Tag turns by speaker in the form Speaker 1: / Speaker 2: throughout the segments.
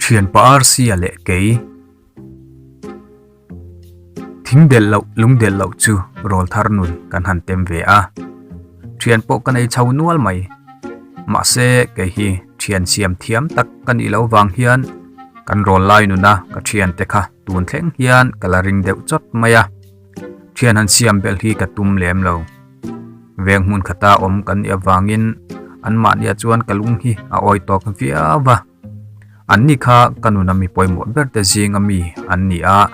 Speaker 1: Thianpa Arsia leh kei. Thing delh loh, lung delh loh chu rawl thar nun kan han tem ve a. Thian pawh ka nei chho nual mai. Mahse kei hi thian siam thiam tak ka nih loh vang hian kan rawl lai nuna ka thiante kha tun thleng hian ka la ring deuh chawt mai a. Thian han siam belh hi ka tum lem lo. Veng hmun khata awm kan nih avangin anmahniah chuan ka lung hi a awi tawk viau a. Anni kha ka nuna mi pawimawh ber te zinga mi an ni a,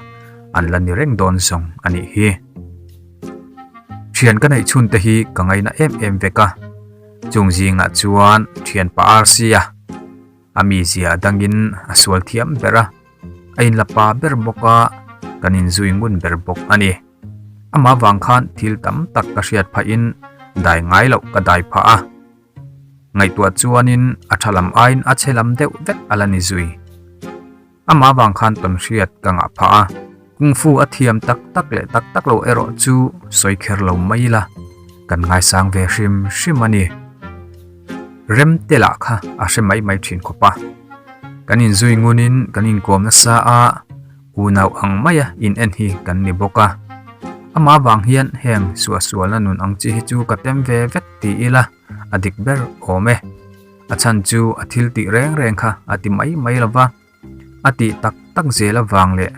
Speaker 1: an la ni reng dawn zawng a nih hi. Thian ka neih chhun te hi ka ngaina em em vek a, chung zingah chuan thianpa Arsia, a mizia dangin a sual thiam ber a, a inla pa ber bawk a, kan inzui ngun ber bawk a ni. Amah vang khan thil tam tak ka hriat phahin dai ngai loh ka dai phah a. Ngaihtuah chuanin a tha lam aiin a chhe lam deuh vek a la ni zui. Amah vang khan tawn hriat ka ngah phah a, Kung Fu a thiam tak tak leh tak tak lo erawh chu sawi kher lo mai ila, kan ngaisang ve hrim hrim a ni. Rem te lah kha a hre mai mai thin khawp a. Kan inzui ngunin kan inkawm nasa a, unau ang maia in en hi kan ni bawk a. Amah vang hian heng suahsualna nun ang chi hi chu ka tem ve vek ti ila a dik ber awm e. A chhan chu a thil tih reng reng kha a ti mai mai lo va, a tih tak tak zel avang leh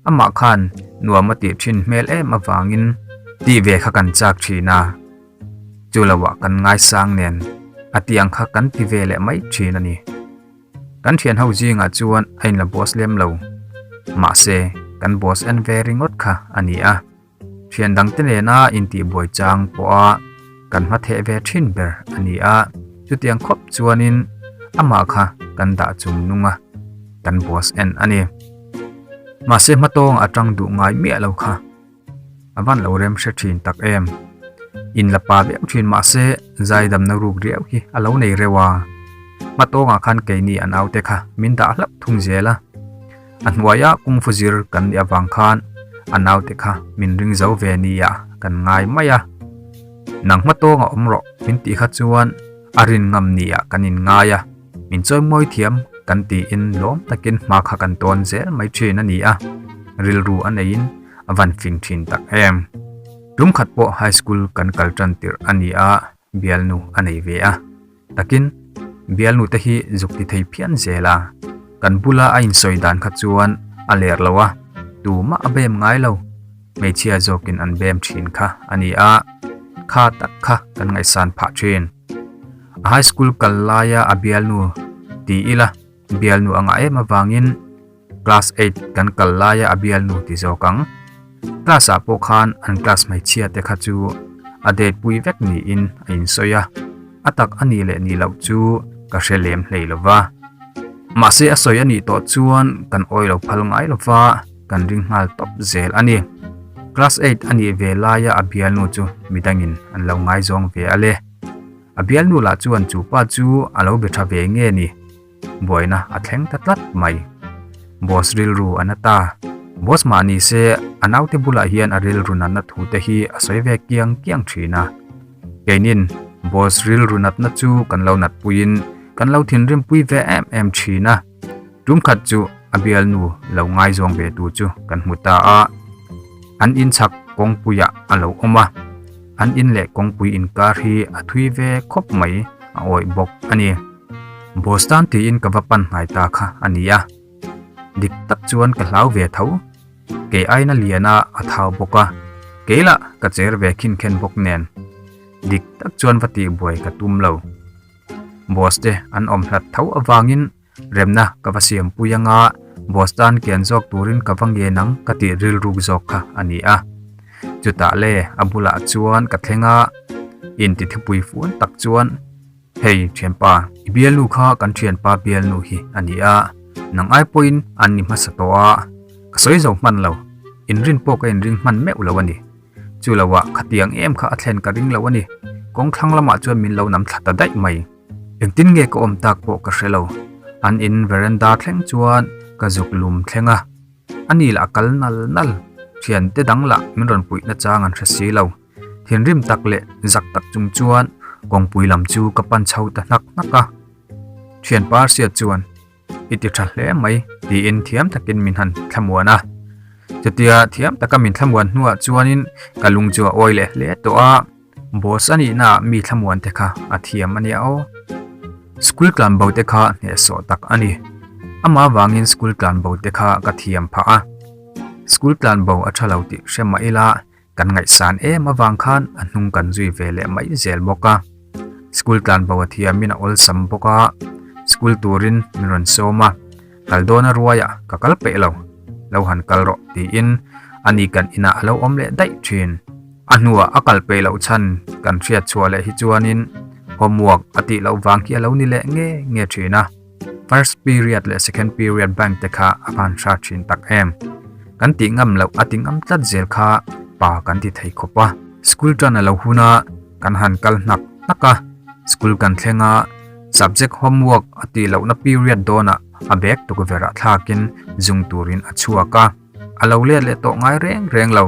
Speaker 1: amah khan nuam a tih thin hmel em avangin tih ve kha kan chak thin a. Chu loah kan ngaisang nen a tih ang kha kan ti ve leh mai thin a ni. Kan thian ho zingah chuan a inla boss lem lo. Mahse, kan boss en ve ringawt kha a ni a. Thian dangte nena intihbuai chang pawha kan hma theh ve thin ber a ni a. Chutiang khawp chuanin amah kha kan dah chung nung a, kan boss en a ni. Mahse hmatawng a tang duh ngai miah lo kha. A van lo rem hre thin tak em. In la pa viau thin mahse zaidamna ruk riau hi a lo nei reuh a. Hmatawngah khan keini a naute kha min dah hlauh thung zel a. A hnuaia kung fu zir kan nih avang khan a naute kha min ring zo ve nia kan ngai mai a. Nang hmatawngah awm rawh min tih kha chuan a rin ngam nia kan in ngai a. Min chawimawi thiam kan tiin lawm takin hma kha kan tawn zel mai thin a ni a, rilru a neiin a van fing thin tak em. Tum khat pawh high school kan kal tan tirh a ni a, bialnu a nei ve a. Takin bialnu te hi zuk ti thei phian zel a, kan bula a insawi dan kha chuan a ler lo a, tumah a bem ngai lo, hmeichhia zawkin an bem thin kha a ni a, kha tak kha kan ngaihsan phah thin. A high school kal laia a bialnu ti ila bialnu a ngah em avangin class eight kan kal laia a bialnu ti zawk ang. Class ah pawh khan an class hmeichhia te kha chu a date pui vek niin a insawi a, a tak a nih leh nih loh chu ka hre lem hlei lo va. Mahse a sawi a nih tawh chuan kan awi lo phal ngai lo va. Kan ring nghal tawp zel a ni. Class eight a nih ve laia a bialnu chu midangin an lo ngaizawng ve a le. A bialnu lah chuan chu pa chu a lo be tha ve nge ni? Buaina a thleng ta tlat mai. Boss rilru a na ta. Boss mah ni se a naute bulah hian a rilru natna thu te hi a sawi ve kiang kiang thin a. Keinin boss rilru natna chu kan lo natpuiin kan lo thinrimpui ve em em thin a. Tum khat chu a bialnu lo ngaizawng ve tu chu kan hmu ta a, an in chhak kawngpuiah a lo awm a, an in leh kawngpui inkar hi a thui ve khawp mai a awih bawk a ni. Bostan tiin ka va pan hnai ta kha a ni a, dik tak chuan ka hlau ve tho, kei aina liana a thau bawk a, kei lah ka cher ve khin khen bawk nen, dik tak chuan va tihbuai ka tum lo. Boss te an awm hlat tho avangin remna ka va siam pui anga boss tan kian zawk turin ka va ngen ang ka tih rilruk zawk kha a ni a. Chutah le a bulah chuan ka thleng a, inti thupui fun tak chuan, Hei thianpa, i bialnu kha kan thianpa bialnu hi a ni a, nang ai pawhin an ni hmasa tawh a, ka sawi zo hman lo, inrin pawh ka inring hman meuh lo a ni. Chu loah khatiang em kha a thlen ka ring lo a ni. Kawng thlang lamah chuan min lo nam thla ta daih mai. Engtin nge ka awm tak pawh ka hre lo. An in veranda thleng chuan ka zuk lum thleng a. Ani lah kal nal nal. Thiante dang lah min rawn puih nachang an hre si lo. Thinrim tak leh zak tak chung chuan kawngpui lam chu ka pan chho ta hnak hnak a. Thianpa Hriat chuan. i ti tha hle mai tiin thiam takin min han thlamuan a. Chutia thiam taka min thlamuan hnuah chuanin ka lung chu a awi leh hle tawh a, boss a nihna ah mi thlamuan te kha a thiam a nia aw. School tlanbo te kha hnehsawh tak a ni. Amah vangin school tlanbo te kha ka thiam phah a. School tlanbo a tha lo tih hre mah ila Kan ngaihsan em avang khan a hnung kan zui ve leh mai zel bawk a. School tlanbo a thiamin a awlsam bawk a, school turin min rawn sawm a, kal dawn a ruaiah ka kal peih lo, lo han kal rawh tiin ani kan inah a lo awm leh daih thin. A hnuah a kal peih loh chhan kan hriat chhuah leh hi chuanin homework a tih loh vang hi a lo ni leh nge nge thin a. First period leh second period bank te kha a van hra thin tak em. Kan tih ngam loh a ti ngam tlat zel kha pa kan ti thei khawp a. School tan a lo hun a, kan han kal hnak hnak a. School kan thleng a, subject homework a tih lohna period dawnah a bag tukverh ah thlakin zung turin a chhuak a. A lo let leh tawh ngai reng reng lo.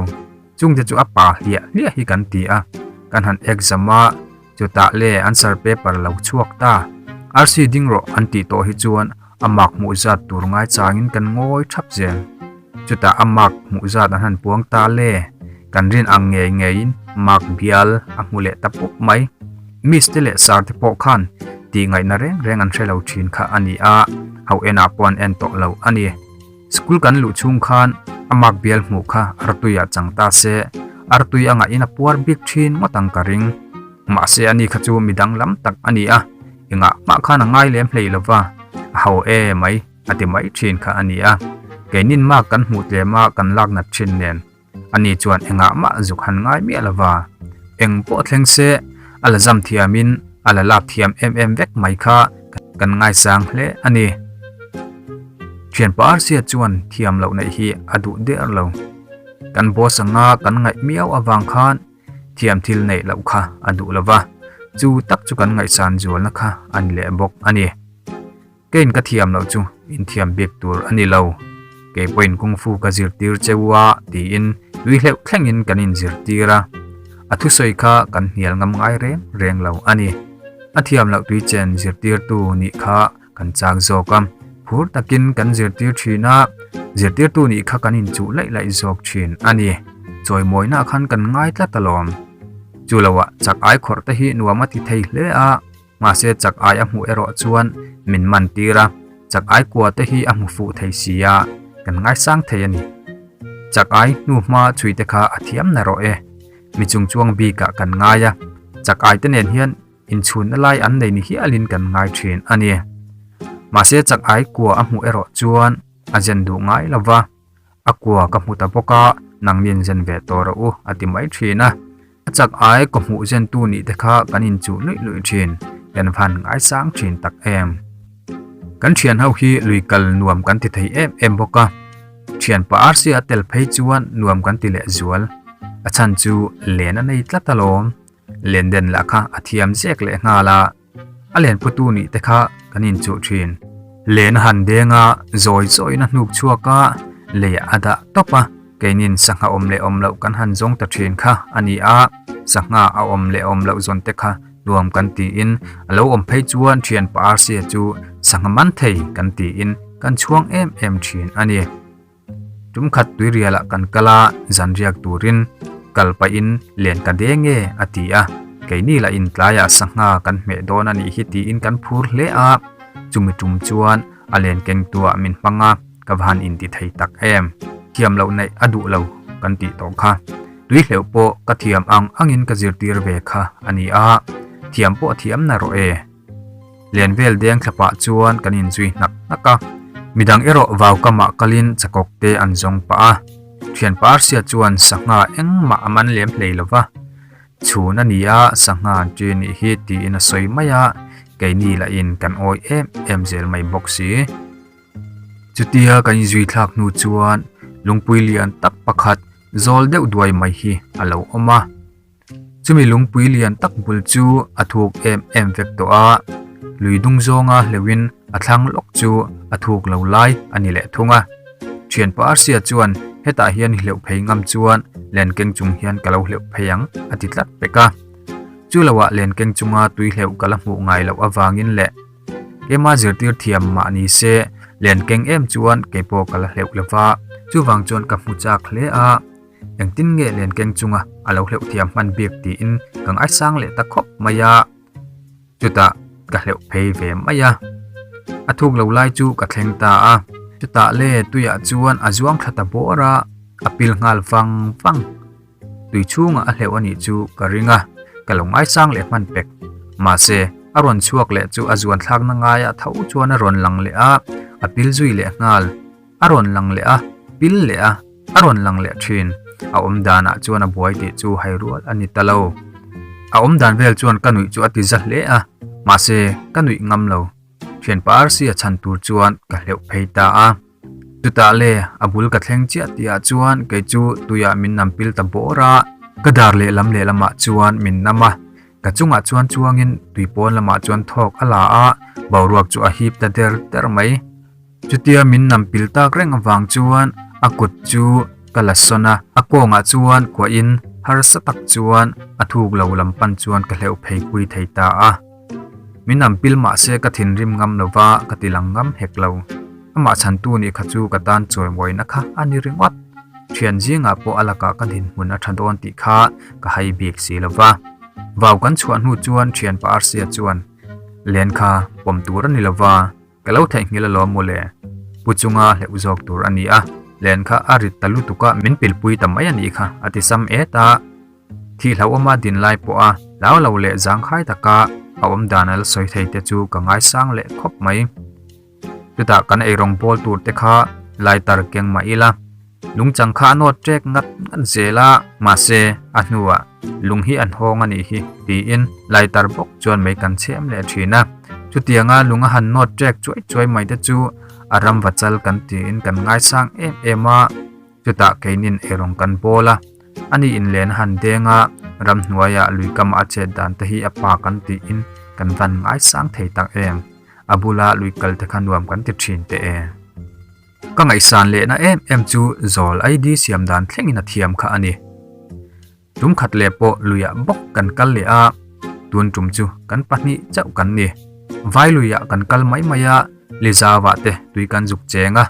Speaker 1: Chungte chu a pa hliah hliah hi kan ti a, kan han exam a. Chutah le answer paper lo chhuak ta. Arsi ding rawh an tih tawh hi chuan a mark hmuh zat tur ngai changin kan ngawi thap zel. Chutah a mark hmuh zat an han puang ta le. Kan rin ang ngei ngeiin mark bial a hmu leh ta pup mai. Miss te leh sir te pawh khan tih ngaihna reng reng an hre lo thin kha a ni a, ho enah pawh an en tawh lo a ni. School kan luh chhung khan a mark bial hmuh kha artui ah chang ta se, artui a ngahin a puar bik thin ngawt ang ka ring. Mahse ani kha chu mi danglam tak a ni a, engah mah khan a ngai lem hlei lova, a ho e mai a ti mai thin kha a ni a. Keinin mark kan hmuh tlem a kan lak nat thin nen. Ani chuan engah mah zuk han ngai miah lova, eng pawh thleng se a la zam thiamin a la lak thiam em em vek mai kha kan ngaisang hle a ni. Thianpa Arsia chuan thiam loh neih hi a duh der lo. Kan boss anga kan ngaih miau avang khan thiam thil neih loh kha a duh lova, chu tak chu kan ngaihsan zualna kha a ni leh bawk a ni. Kein ka thiam loh chu in thiam bik tur a ni lo. Kei pawhin kung fu ka zirtir cheu a tiin tui hleuh thlengin kan inzirtir a. A thusawi kha kan hnial ngam ngai reng reng lo a ni. A thiam loh tui chen zirtirtu nih kha kan chak zawk a. Phur takin kan zirtir thin a, zirtirtu nih kha kan inchuh laih laih zawk thin a ni. Chawimawina khan kan ngai tlat alawm. Chu loah chak ai khawrh te hi nuam a ti thei hle a. Mahse chak ai a hmuh erawh chuan min man tir a, chak ai kua te hi a hmu fuh thei si a, kan ngaisang thei a ni. Chak ai hnu hma chhui te kha a thiam na rawh e. Mi chung chuang bikah kan ngai a, chak ai te nen hian inchhunna lai an nei ni hialin kan ngai thin a ni. Mahse chak ai kua a hmuh erawh chuan a zen duh ngai lo va. A kua ka hmu ta bawk a, nangnin zen ve tawh rawh u a ti mai thin a. A chak ai ka hmuh zen tu nih te kha kan inchuh luih luih thin, kan van ngaisang thin tak em. Kan thian ho hi lui kal nuam kan ti thei em em bawk a, thian pa Arsi a tel phei chuan nuam kan ti leh zual. A chhan chu len a nei tlat alawm, len den lah kha a thiam zek leh nghal a. A len putu nih te kha kan inchuh thin. Len a han deng a, zawi zawiin a hnuk chhuak a, leiah a dah tawp a, keinin sangha awm leh awm loh kan han zawng ta thin kha a ni a, sangha a awm leh awm loh zawn te kha nuam kan tiin a lo awm phei chuan thianpa Arsia chu sangha man thei kan tiin kan chhuang em em thin a ni. Tum khat tuirialah kan kal a, zan riak turin kal pahin len ka deng e a ti a, keini lah in tlaiah sangha kan hmeh dawn a nih hi tiin kan phur hle a, chumi tum chuan a len keng tuah min hmang a, ka va han inti thei tak em. Thiam loh neih a duh lo kan tih tawh kha. Tui hleuh pawh ka thiam ang angin ka zirtir ve kha a ni a, thiam pawh a thiam na rawh e. Len vel deng thla pah chuan kan inzui hnak hnak a, midang erawh vau kamah kalin chakawk te an zawng pah a. Thianpa Arsia chuan sangha engmah a man lem hlei lo va, chhun a ni a, sangha an ṭi nih hi tiin a sawi mai a, keini lahin kan awi em em zel mai bawk si. Chutia kan inzui thlak hnu chuan lungpui lian tak pakhat zawl deuh duai mai hi a lo awm a. Chumi lungpui lian tak bul chu a thuk em em vek tawh a, lui dung zawnga hleuhin a thlang lawk chu a thuk lo lai a ni leh thung a. Thianpa Arsia chuan hetah hian hleuh phei ngam chuan len keng chung hian ka lo hleuh phei ang a ti tlat pek a. Chu loah len keng chunga tui hleuh ka la hmuh ngai loh avangin leh keima zirtir thiam mah ni se. Len keng em chuan kei pawh ka la hleuh lo va, chuvang chuan ka hmu chak hle a. Engtin nge len keng chunga a lo hleuh thiam hman bik tiin ka ngaisang leh ta khawp mai a. Chutah ka hleuh phei ve mai a. A thuk lo lai chu ka thleng ta a. Chutah le tuiah chuan a zuang thla ta bawr a, a pil nghal vang vang. Tui chhungah a hleuh a nih chu ka ring a, ka lo ngaisang leh hman pek. Mahse, a rawn chhuak leh chu a zuan thlakna ngaiah tho chuan a rawn lang leh a, a pil zui leh nghal. A rawn lang leh a, pil leh a, a rawn lang leh thin. A awm danah chuan a buai tih chu hai rual a ni ta lo. A awm dan vel chuan ka nuih chu a ti za hle a, mahse, ka nuih ngam lo. Thianpa Arsi a chhan tur chuan ka hleuh phei ta a. Chutah le, a bul ka thleng chiah tihah chuan kei chu tuiah min nam pil ta bawr a, ka dar lehlam lehlamah chuan min nam a, ka chungah chuan chuangin tui pawn lamah chuan thawk a la a, boruak chu a hip ta der der mai. Chutia min nam pil tak reng avang chuan a kut chu ka la sawn a, a kawngah chuan kuahin harsa tak chuan a thuk lo lam pan chuan ka hleuh phei pui thei ta a. Min am pil mah se ka thinrim ngam lo va, ka ti lang ngam hek lo. Amah chhantu nih kha chu ka tan chawimawina kha a ni ringawt. Thian zingah pawh a lakah ka dinhmun a tha dawn tih kha ka hai bik si lo va. Vau kan chhuah hnu chuan thianpa Arsia chuan, Len kha pawm tur a ni lo va, ka lo theihnghilh alawm mawle. Pu chunga hleuh zawk tur a ni a, len kha a rit ta lutuk a, min pilpui ta mai a nih kha, a ti sam et a. Thih hlauhawma din lai pawha hlau lo leh zangkhai taka a awm dan a la sawi thei te chu ka ngaisang leh khawp mai. Chutah kan eirawng bawl tur te kha lighter keng mah ila, lungchang kha a nawt ṭek ngat ngat zel a, mahse a hnuah lung hi an hawng a nih hi tiin lighter bawk chuan mei kan chhem leh ṭhin a. Chutianga lung a han nawt ṭek chuai chuai mai te chu a ram va chal kan tiin kan ngaisang em em a. Chutah keinin eirawng kan bawl a, ani in len a han deng a, ramhnuaiah luikama a chet dan te hi a pa kan tiin kan van ngaisang thei tak em? A bula lui kal te kha nuam kan ti thin teh e. Ka ngaihsan lehna em em chu zawl ID siam dan thlengin a thiam kha a ni. Tum khat leh pawh luiah bawk kan kal leh a, tun tum chu kan pahnih chauh kan ni. Vai luiah kan kal mai mai a, Lizava te tui kan zuk cheng a.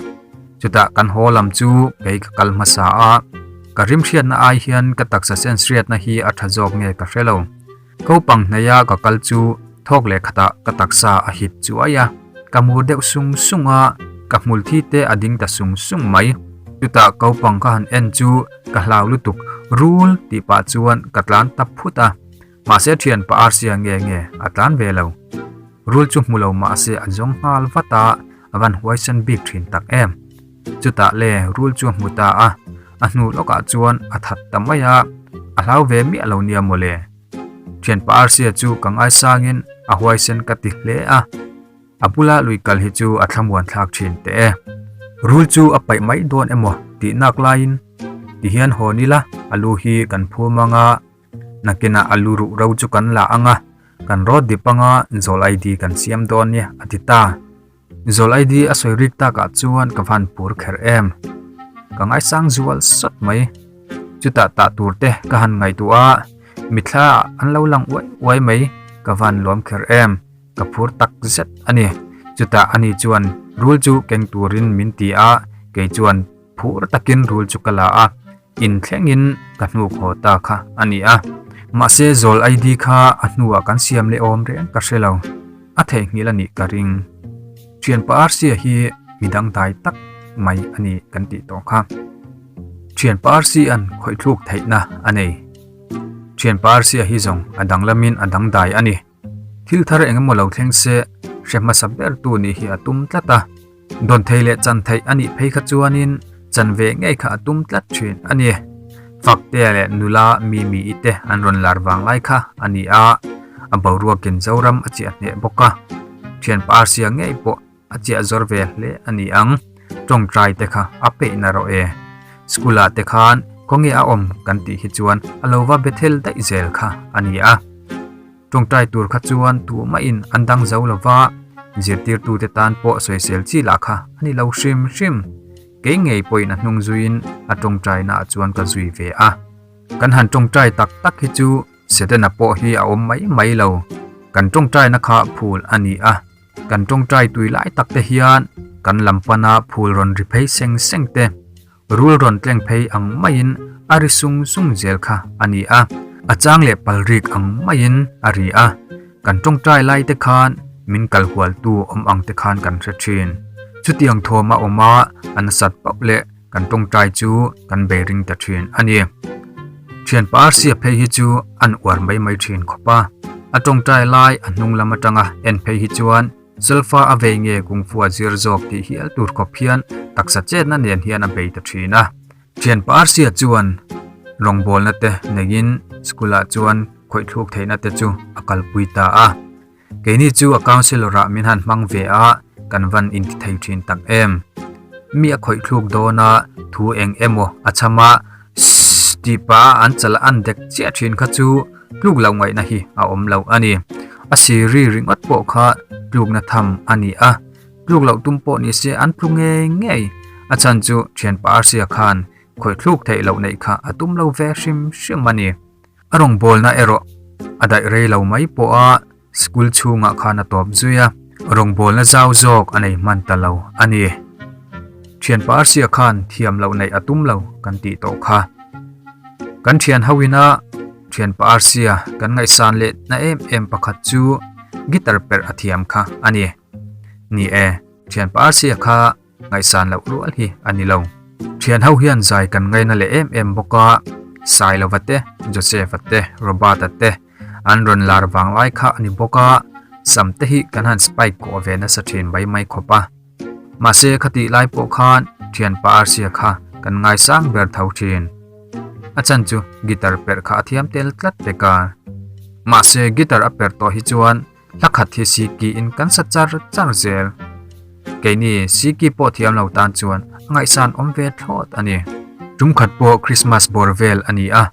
Speaker 1: Chutah kan haw lam chu kei ka kal hmasa a, ka rim hriatna ai hian ka taksa sense hriatna hi a tha zawk nge ka hre lo. Kopang hnaia ka kal chu thawk leh khatah ka taksa a hit chuai a, ka mur deuh sung sung a, ka hmul thi te a ding ta sung sung mai. Chutah kopang ka han en chu ka hlau lutuk, rul tih pah chuan ka tlan ta phut a, mahse thianpa Arsia nge nge a tlan ve lo. Rul chu hmu lo mahse a zawng nghal vat a, a van huaisen bik thin tak em. Chutah le rul chu a hmu ta a, a hnu lawkah chuan a that ta mai a, a hlau ve miah lo nia mawle. Thianpa Arsia chu ka ngaisangin a huaisen ka ti hle a, a bula lui kal hi chu a thlamuan thlak thin teh e. Rul chu a paih mai dawn emaw tih nak laiin tihian hawn ila a lu hi kan phum anga, nakinah a lu ruh ro chu kan la anga, kan rawt dip anga zawl ID kan siam dawn nia a ti ta. Zawl ID a sawi rik takah chuan ka van pur kher em. Ka ngaisang zual sawt mai. Chutah tah tur te ka han ngaihtuah a, mithla ah an lo lang uai uai mai. Ka van luam kher em. Ka phur tak zet a ni. Chutah ani chuan rul chu keng turin min ti a, kei chuan phur takin rul chu ka la a. In thlengin ka hnuk haw ta kha a ni a. Mahse zawl ID kha a hnuah kan siam leh awm reng ka hre lo. A theihnghilh a nih ka ring. Thianpa Arsia hi mi dangdai tak mai a ni kan tih tawh kha. Thianpa Arsia'n khawih thluk theihna a nei. Thianpa Arsia hi zawng a danglamin a dangdai a ni. Thil thar eng emaw lo thleng se hre hmasa bertu nih hi a tum tlat a. Dawn thei leh chan theih a nih phei kha chuanin chan ve ngei kha a tum tlat thin a ni. Faktea leh nula Mimi-i te an rawn lar vang lai kha a ni a, a boruakin Zoram a chiah hneh bawk a. Thianpa Arsia ngei pawh a chiah zawr ve hle a ni ang. Tawngtai te kha a peih na rawh e. School ah te khan khawnge a awm kan tih hi chuan a lo va Bethel daih zel kha a ni a. Tawngtai tur kha chuan tumahin an dang zo lo va, zirtirtute tan pawh sawisel chi lah kha a ni lo hrim hrim. Kei ngei pawhin a hnung zuiin a tawngtainaah chuan ka zui ve a. Kan han tawngtai tak tak hi chu Setana pawh hi a awm mai mai lo. Kan tawngtaina kha phul a ni a, kan tawngtai tui lai tak te hian. Kan lam pana phul rawn ri phei seng seng te, rul rawn tleng phei ang maiin a ri sung sung zel kha a ni a. A chang leh pal rik ang maiin a ri a. Kan tawngtai lai te khan min kal hualtu awm ang te khan kan hre thin. Chutiang thawm a awm a, a nasat pauh leh kan tawngtai chu kan bei ring ta thin a ni. Thianpa Arsia phei hi chu an uar mai mai thin khawp a. A tawngtai lai a hnung lam atanga en phei hi chuan Solfa a vei nge kungfu a zir zawk tih hial tur khawp hian taksa chetna nen hian a bei ta thin a. Thianpa Arsia chuan rawngbawlna te neiin school ah chuan khawih thluk theihna te chu a kalpui ta a. Keini chu a councillor ah min han hmang ve a, kan van inti thei thin tak em. Mi a khawih thluk dawn a, thu eng emaw a chham a, Sshh tih pah a an chal an dek chiah thin kha chu tluk loh ngaihna hi a awm lo a ni. A siri ringawt pawh kha tlukna tham a ni a, tluk loh tum pawh ni se an tlu ngei ngei. A chhan chu thianpa Arsia khan khawih thluk theih loh neih kha a tum lo ve hrim hrim a ni. A rawngbawlna erawh a daih rei lo mai pawh a school chhungah khan a tawp zui a, rawngbawlna zau zawk a nei hman ta lo a ni. Thianpa Arsia khan thiam loh neih a tum lo kan tih tawh kha. Kan thian ho ina thianpa Arsia kan ngaihsan leh na em em pakhat chu guitar perh a thiam kha a ni. Ni e, thianpa Arsia kha Ngaihsan loh rual hi a ni lo. Thian ho hian zai kan ngaina leh em em bawk a, Sailova te, Joseph-a te, Robert-a te an rawn lar vang lai kha a ni bawk a, sam te hi kan han spike kawh ve nasa thin mai mai khawp a. Mahse khatih lai pawh khan thianpa Arsia kha kan ngaisang ber tho thin. A chan chu guitar perh kha a thiam tel tlat pek a. Mahse guitar a perh tawh hi chuan Hla khat hi Siki in kan sa char char zel. Keini Siki pawh thiam lo tan chuan a ngaihsan awm ve thlawt a ni. Tum khat pawh Christmas bawr vel a ni a,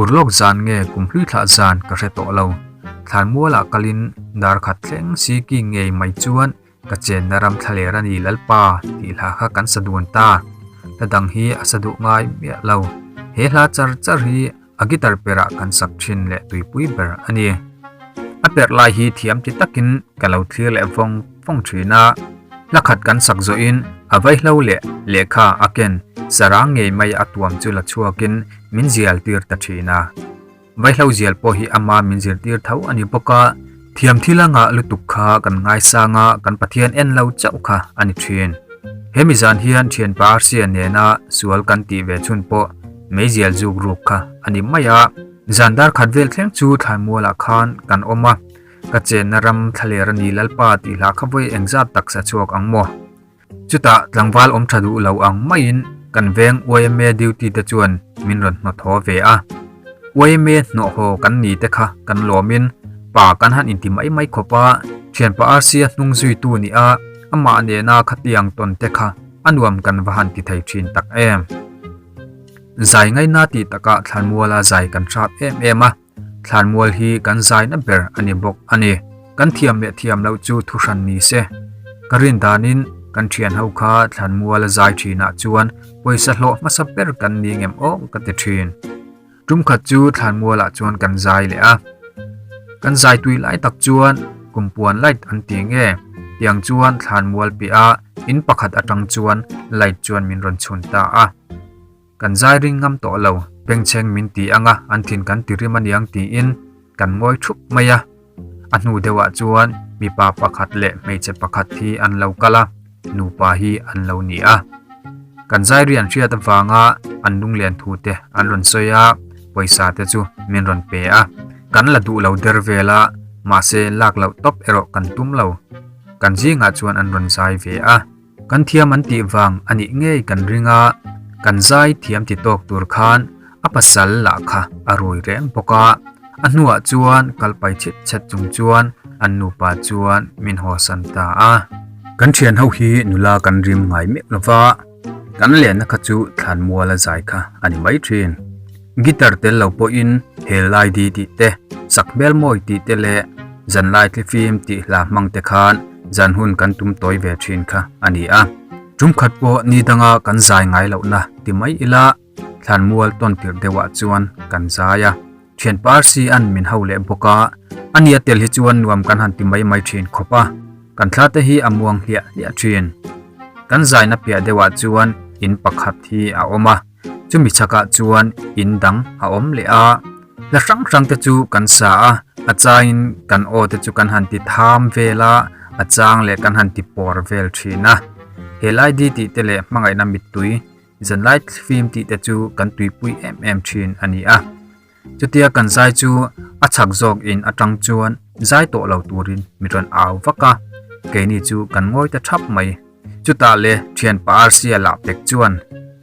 Speaker 1: urlawk zan nge kum hlui thlah zan ka hre tawh lo. Thlanmualah kalin dar khat thleng Siki ngei mai chuan Ka chenna ram thlaler a ni Lalpa tih hla kha kan sa dun ta. Hla dang hi a sa duh ngai miah lo. He hla char char hi a guitar perah kan sak thin leh tuipui ber a ni. A perh lai hi thiam ti takin ka lo thlir leh vawng vawng thin a. Hla khat kan sak zawhin a vaihlo leh lehkha a ken sarang ngei mai a tuam chu la chhuakin min zial tir ta thin a. Vaihlo zial pawh hi ama min zirtir tho a ni bawk a, thiam thil a ngah lutuk kha kan ngaisang a, kan Pathian en lo chauh kha a ni thin. He mi zan hian thianpa Arsia nena sual kan tih ve chhun pawh meizial zuk ruk kha a ni mai a. Zan dar khat vel thleng chu thlaimualah khan kan awm a, ka chenna ram thlaler a ni Lalpa tih hla kha vawi engzat taksa chhuak ang maw? Chutah tlangval awm tha duh lo ang maiin kan veng yma duty te chuan min rawn hnawt haw ve a. Yma hnawh haw kan ni te kha kan lawmin pa kan han inti mai mai khawp a, thianpa Rc-a hnung zuitu ni a, amah nena khatiang tawn te kha a nuam kan va han ti thei thin tak em. Zai ngaina tih takah thlanmuala zai kan hrap em em a. Thlanmual hi kan zaina ber a ni bawk a ni. Kan thiam leh thiam loh chu thuhran ni se. Ka rin danin kan thian ho kha thlanmual a zai thinah chuan pawisa hlawh hmasa ber kan ni ngem aw ka ti thin. Tum khat chu thlanmualah chuan kan zai leh a. Kan zai tui lai tak chuan kumpuan light an ti nge tiang chuan thlanmual piah a in pakhat atang chuan light chuan min rawn chhun ta a. Kan zai ring ngam tawh lo, bengchheng min ti anga an thin kan ti rim aniang tiin kan ngawi thup mai a. A hnu deuhah chuan mipa pakhat leh hmeichhe pakhat hi an lo kal a, nupa hi an lo ni a. Kan zai ri an hriat avanga an lunglen thu te an rawn sawi a, pawisa te chu min rawn pe a. Kan la duh lo der vel a, mahse lak loh tawp erawh kan tum lo. Kan zingah chuan an rawn zai ve a. Kan thiam an tih vang a nih ngei kan ring a, kan zai thiam ti tawk tur khan a pasal lah kha a rui reng bawk a. A hnuah chuan kal pai chhit chhet chung chuan an nupa chuan min hawsan ta a. Kan thian ho hi nula kan rim ngai meuh lo va, kan lenna kha chu thlanmuala zai kha a ni mai thin. Guitar tel lo pawhin hel lai di tih te, sak hmel mawi tih te leh zanlai thlifim tih hla hmang te khan zan hun kan tum tawi ve thin kha a ni a. Tum khat pawh ni danga kan zai ngai lohna ti mai ila thlanmual tawn tirh deuhah chuan kan zai a. Thianpa Rc-a'n min hau leh bawk a, a nia tel hi chuan nuam kan han ti mai mai thin khawp a, kan thla te hi a muang hliah hliah thin. Kan zaina piah deuhah chuan in pakhat hi a awm a, chumi chhakah chuan in dang a awm leh a. Hla hrang hrang te chu kan sa a, a changin kan aw te chu kan han ti tham vel a, a chang leh kan han ti pawr vel thin a. He lai di tih te leh hmangaihna mittui zanlai thlifim tih te chu kan tuipui em em thin a ni a. Chutia kan zai chu a chhak zawk in atang chuan zai tawh lo turin mi rawn au vak a, keini chu kan ngawi ta thap mai. Chutah le thianpa Arsia lah pek chuan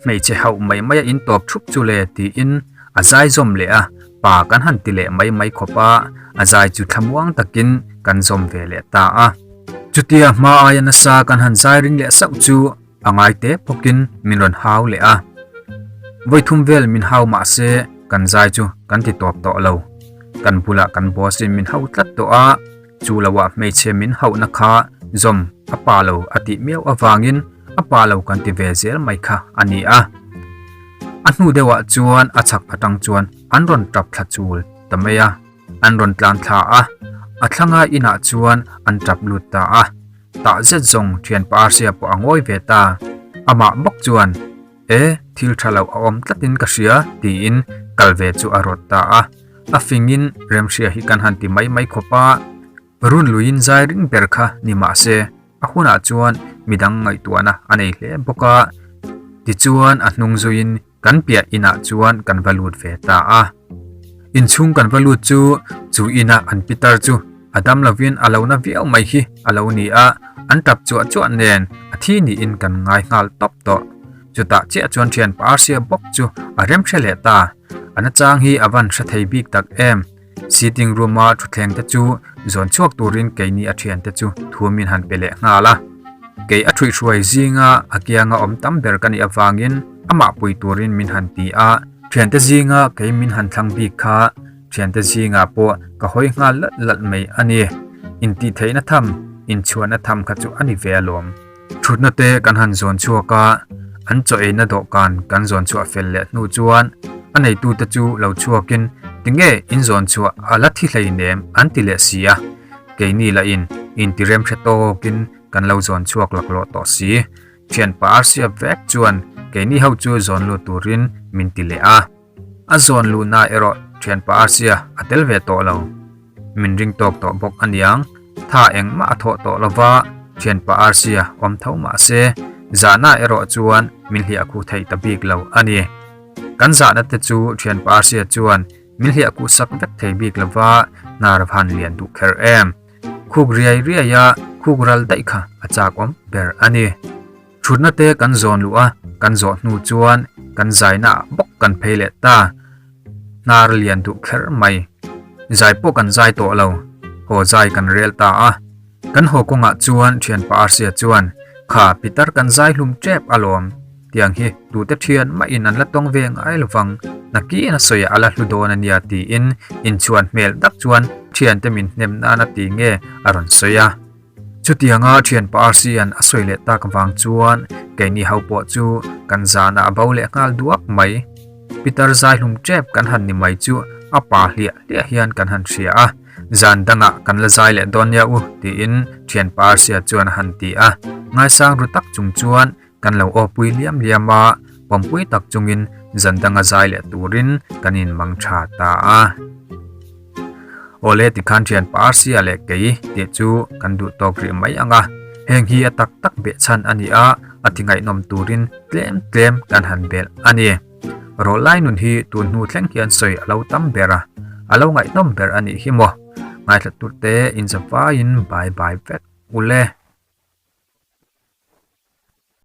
Speaker 1: hmeichhe hauh mai mai a in tawp thup chu le tiin a zai zawm leh a, pa kan han ti leh mai mai khawp a, a zai chu thlamuang takin kan zawm ve leh ta a. Chutia hma aia nasa kan han zai ring leh sauh chu A ngai te phawkin min rawn hau leh a. Vawi thum vel min hau mah se kan zai chu kan ti tawp tawh lo. Kan bulah kan boss in min hau tlat tawh a, chu loah hmeichhe min hauhna kha zawm a pa lo a tih miau avangin a pa lo kan ti ve zel mai kha a ni a. A hnu deuhah chuan a chhak atang chuan an rawn tap thla chul ta mai a. An rawn tlan thla a, a thlanga inah chuan an tap lut ta a. Tah zet zawng thianpa Arsia pawh a ngawi ve ta. Amah bawk chuan, E, thil tha loh a awm tlatin ka hria, tiin kal ve chu a rawt ta a. A fingin remhria hi kan han ti mai mai khawp a, run luiin zai ring ber kha ni mah se, a hunah chuan midang ngaihtuahna a nei hle bawk a. Tichuan a hnung zuiin Kan piah inah chuan kan va lut ve ta a. Inchhung kan va lut chu chu ina an pitar chu a dam lovin a lo na viau mai hi a lo ni a, an tap chuah chuah nen a thi niin kan ngai nghal tawp tawh. Chutah chiah chuan thianpa Arsia bawk chu a rem hre leh ta. A nachang hi a van hre thei bik tak em. Sitting room a thutthleng te chu zawn chhuak turin keini a thiante chu thu min han pe leh nghal a. Kei a thuihhruai zinga a kianga awm tam ber ka nih avangin amah pui turin min han ti a, thiante zinga kei min han thlang bik kha thiante zingah pawh ka hawi nghal lalh lalh mai a ni. Intihtheihna tham, inchhuahna tham kha chu a ni ve alawm. Thutna te kan han zawn chhuak a, an chaw eina dawhkan kan zawn chhuah fel leh hnu chuan a neitute chu lo chhuakin tinge in zawn chhuah a la thi hleinem an ti leh si a, keini lahin intirem hre tawkin kan lo zawn chhuak laklawh tawh si. Thianpa Arsia vek chuan keini ho chu zawn lut turin min ti leh a. A zawn luhna erawh thianpa Arsia a tel ve tawh lo. Min ring tawk tawh bawk aniang, tha engmah a thawh tawh lova, thianpa Arsia awm tho mah se, zahna erawh chuan min hliah khuh thei ta bik lo a ni. Kan zahna te chu thianpa Arsia chuan min hliah khuh sak vek thei bik lova, hnar van lian duh kher em. Khuk riai riai a khuk ral daih kha a chak awm ber a ni. Thutna te kan zawn luh a, kan zawh hnu chuan kan zaina ah bawk kan phei leh ta. Hnar lian duh kher mai. Zai pawh kan zai tawh lo, haw zai kan rel ta a. Kan haw kawngah chuan thianpa Arsia chuan, Kha, pitar kan zai hlum tep alawm. Tiang hi tute thian mahin an la tawng ve ngai lovang, nakin a sawi a la hlu dawn a nia tiin inchhuan hmel tak chuan thiante min hnem nan a ti nge a rawn sawi a. Chutianga thianpa Arsian a sawi leh tak vang chuan keini ho pawh chu kan zanah a bo leh nghal duak mai. Pitar zai hlum tep kan han ni mai chu a pa hliah hliah hian kan han hria a, zan dangah kan la zai leh dawn nia u tiin thianpa Arsia chuan a han ti a, ngaisang ru tak chung chuan Kan lo awpui liam liam a, pawmpui tak chungin zan danga zai leh turin kan inmang tha ta a. Awle tikhan thian Parsia leh kei tih chu kan duh tawk rih mai ang a, heng hi a tak tak beh chhan a ni a, a ti ngaihnawm turin tlem tlem kan han belh a ni. Rawlai nun hi tun hnu thleng hian sawi a lo tam ber a, a lo ngaihnawm ber a nih hi maw. Ngaithla turte inzavaiin bye bye vek ule.